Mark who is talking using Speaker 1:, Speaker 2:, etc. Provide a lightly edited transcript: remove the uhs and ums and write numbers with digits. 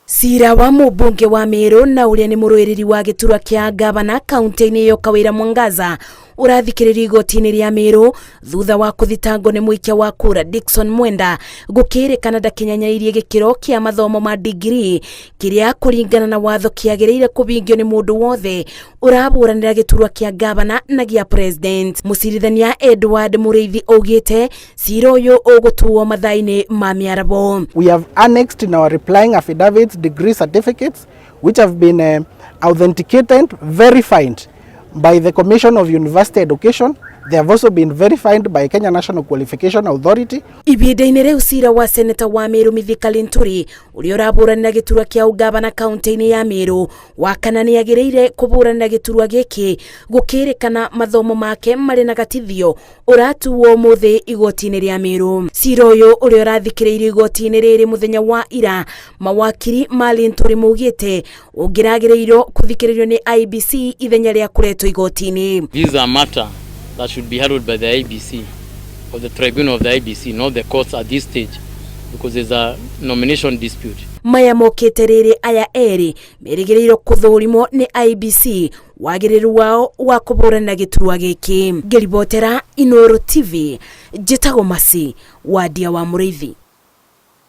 Speaker 1: Cira wa mũmbunge wa Meru na ũrĩa nĩ mũrũĩrĩri wa gĩturwa kĩa ngavana kaunti-inĩ ĩyo Kawĩra Mwangaza ũrathikĩrĩrio igoti-inĩ rĩa Meru thutha wa kũthitangwo nĩ mũikia wa kura Dickson Mwenda gũkĩrĩkana ndakinyanĩirie gĩkĩro kĩa mathomo ma digiri kĩrĩa kũringana na watho kĩagĩrĩire kũbingio nĩ mũndũ wothe ũrabũranĩra gĩturwa kĩa ngavana na gĩa president. Mũcirithania Edward Mũrĩithi augĩte cira ũyũ ũgũtuo mathaa-inĩ ma mĩarabo.
Speaker 2: We have annexed in our replying affidavits degree certificates which have been authenticated, verified by the Commission of University Education. They have also been verified by Kenya National Qualification Authority.
Speaker 1: Ibinda-inĩ rĩu cira wa seneta wa Meru Mithika Linturi ũrĩa ũrabũranĩra gĩturwa kĩa ũgavana kaunti-inĩ ya Meru wa kana nĩ agĩrĩire kũbũranĩra gĩturwa gĩkĩ gũkĩrĩkana mathomo make marĩ na gatithio ũratuo ũmũthĩ igoti-inĩ rĩa Meru. Cira ũyũ ũrĩa ũrathikĩrĩirio igoti-inĩ rĩrĩ mũthenya wa ira, mawakiri ma Linturi maugĩte ũngĩragĩrĩirwo kũthikĩrĩrio nĩ IEBC ithenya rĩa kũretwo igoti-inĩ.
Speaker 3: This is a matter that should be handled by the IEBC or the tribunal of the IEBC, not the courts at this stage, because there's a nomination dispute.
Speaker 1: Maya mokĩte rĩrĩ aya erĩ merĩgĩrĩirwo kũthũrimwo nĩ IEBC wagĩrĩru wao wa kũbũrana gĩturwa gĩkĩ. Ngĩribotera Inooro TV, njĩtagwo Masi Wadia wa Mũrĩithi.